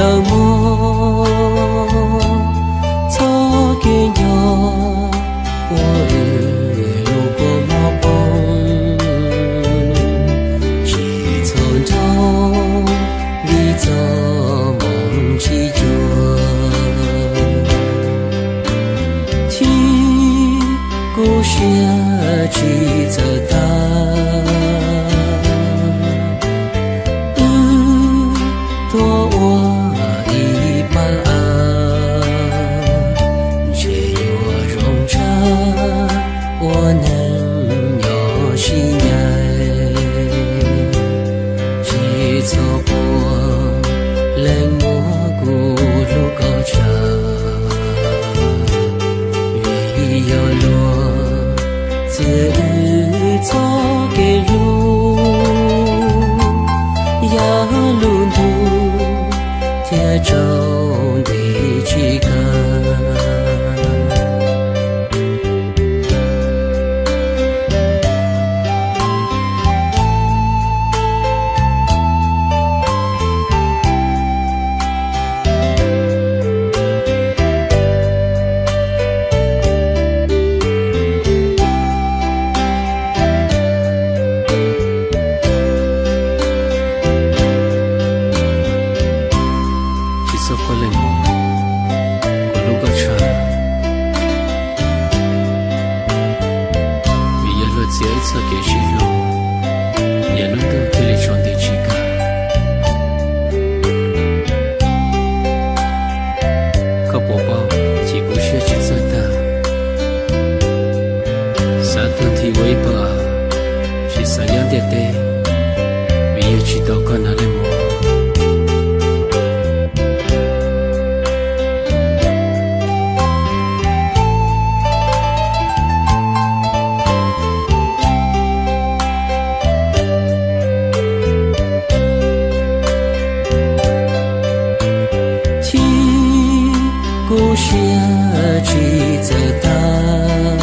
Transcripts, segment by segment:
Kawg muaj txoj kev nco ua wb lub kua muag poob, tsis txhob nrauj vim txoj moo tsis cuag, thiab kuv siab tsis txawj tag. Wb tuaj ua ib pawg av, ntshe yuav zoo tshaj ua neeg nyob sib ncaim. Tsis txhob quaj, leej muam, kuv hlub koj tshaj, vim yog luag txiav wb txoj kev hlub, yav lub ntuj thiaj tsaus nti tsis kawg. Tsis txhob quaj leej muam, kuv hlub koj tshaj, vim yog luag txiav wb txoj kev sib hlub, yav lub ntuj thiaj li tsaus nti tsis kawg. Koj puas paub, ces kuv siab tsis txawj tag, xav tuag nthi ua ib pawg av, tsis xav nyob ntiaj teb, vim yog tsis tau koj na leej muam. Thiab kuv siab tsis txawj tag,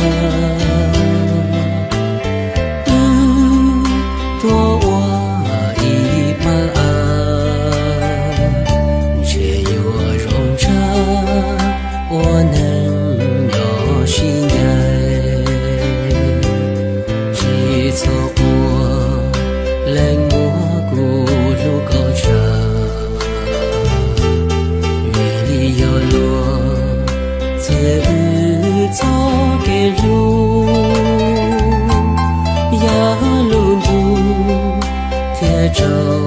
wb tuaj ua ib pawg av, ntshe yuav zoo tshaj ua neeg nyob sib ncaim. Tsis txhob quaj, leej muam, kuv hlub koj tshaj, vim yog luag txiav wb txoj kev hlub, yav lub ntuj thiaj tsaus